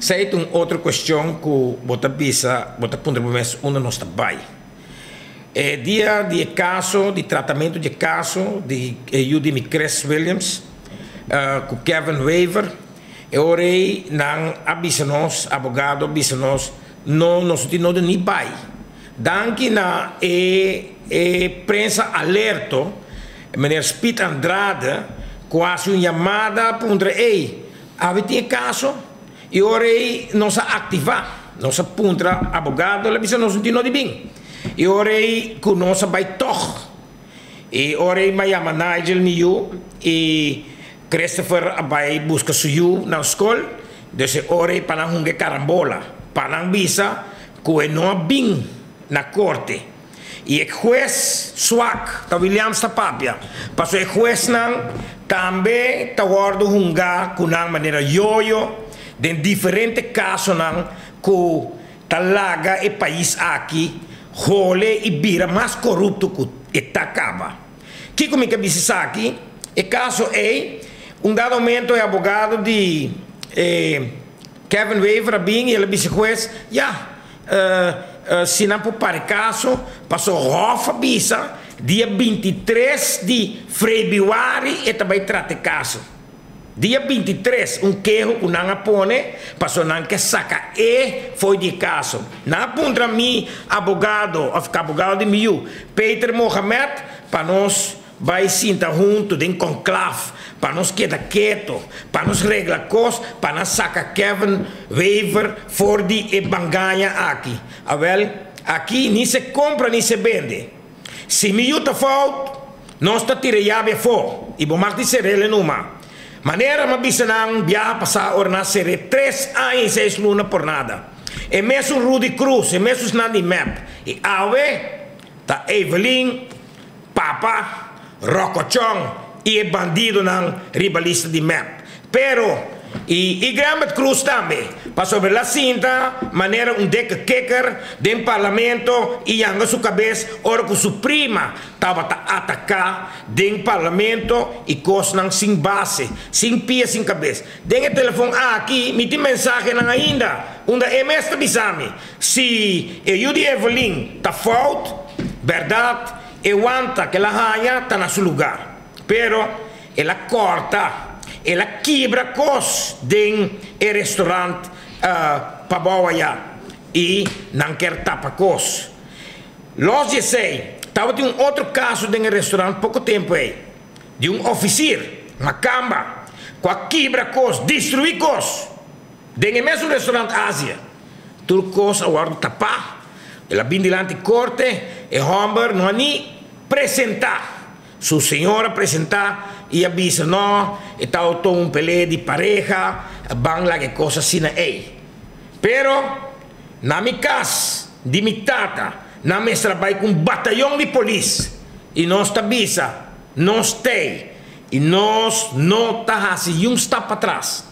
Esey ta un otro cuestion cu bo ta bisa, bo ta puntra bo mes unda nos ta bay. E dia di e caso, di tratamento di e caso di e yu di mi Chris Williams cu Kevin Wever, e ora ey nan a bisa nos, abogado a bisa nos, no, nos no tin nodo ni bay. Danki na e e prensa alerto, meneer Speed Andrade, cu a haci un yamada a puntra, ey, Awe tin e kaso i ora ei nos a aktivá. Nos a puntra abogado, el a bisa nos no tin no di bin. I ora ei ku nos a bai tòg. I ora ei mi a yama Nigel, mi yu, i Christopher a bai buska su yu na skol. Dus e ora ei pa nan hunga e karambola, pa nan bisa ku e no a bin na korte. I e hues swak, ta Williams ta papia, paso e huesnan tambe ta wòrdu hungá ku nan manera yoyo den diferente kasonan ku ta laga e pais aki hole i bira mas korupto ku e ta kaba. Kiko mi ke bisa esaki? E kaso ei, un dado momento e abogado di e Kevin Wever a bin i el a bisa e hues, ya, Si nan por para e kaso, paso Hof a bisa dia 23 di frebiuari e ta bai trata e kaso. Dia 23, un keho ku nan a pone paso nan ke saka e fo'i di e kaso. Nan a puntra mi abogado òf abogado di mi yu, Peter Mohamed, pa nos Bai sinta huntu den konklaf pa nos keda keto, pa nos regla kos pa nan saka Kevin Wever for di e bangaña aki. Awel, aki ni se kompra ni se bende. Si mi yu ta fout, nos ta tira e yabi afó i bo mag di ser'el e numa. Manera m'a bisa nan biaha pasá ora nan a ser'é 3 aña i 6 luna por nada. E mesun Rudy Croes, e mesun esnan di mep. I awe ta Evelyn Papa, Rocochon i e bandidonan riba lista di mep. Pero, i i Granbert Croes tambe, pasobra el a sinta manera un dikke kikker den parlamento i yanga su kabes ora ku su prima tabata ataká den parlamento i kosnan sin base, sin pia sin kabes. Den e telefon aki mi tin mensahenan ainda unda e mes ta bisa mi si e yu di Evelyn ta fout, bèrdat, e wanta ku el a haña ta na su lugar. Pero el a kòrta, el a kibra kos den e restorant pabou ayá i nan ker tapa kos. Los di esei, tabatin un otro kaso den e restorant poko tempu ei, di un ofisir, makamba, ku a kibra kos, destruí kos den e mesun restorant Asia. Tur kos a wòrdu tapá. El a bin dilanti korte, e hòmber no a ni presentá. Su señor a presentá i a bisa, No, e tabata un pelea di pareha, ban laga e kos asina ei. Pero, na mi kas di mi tata, nan mester a bai ku un batayon di polis, i nos ta bisa, Nos t'ei, i nos no ta hasi niun stap patras.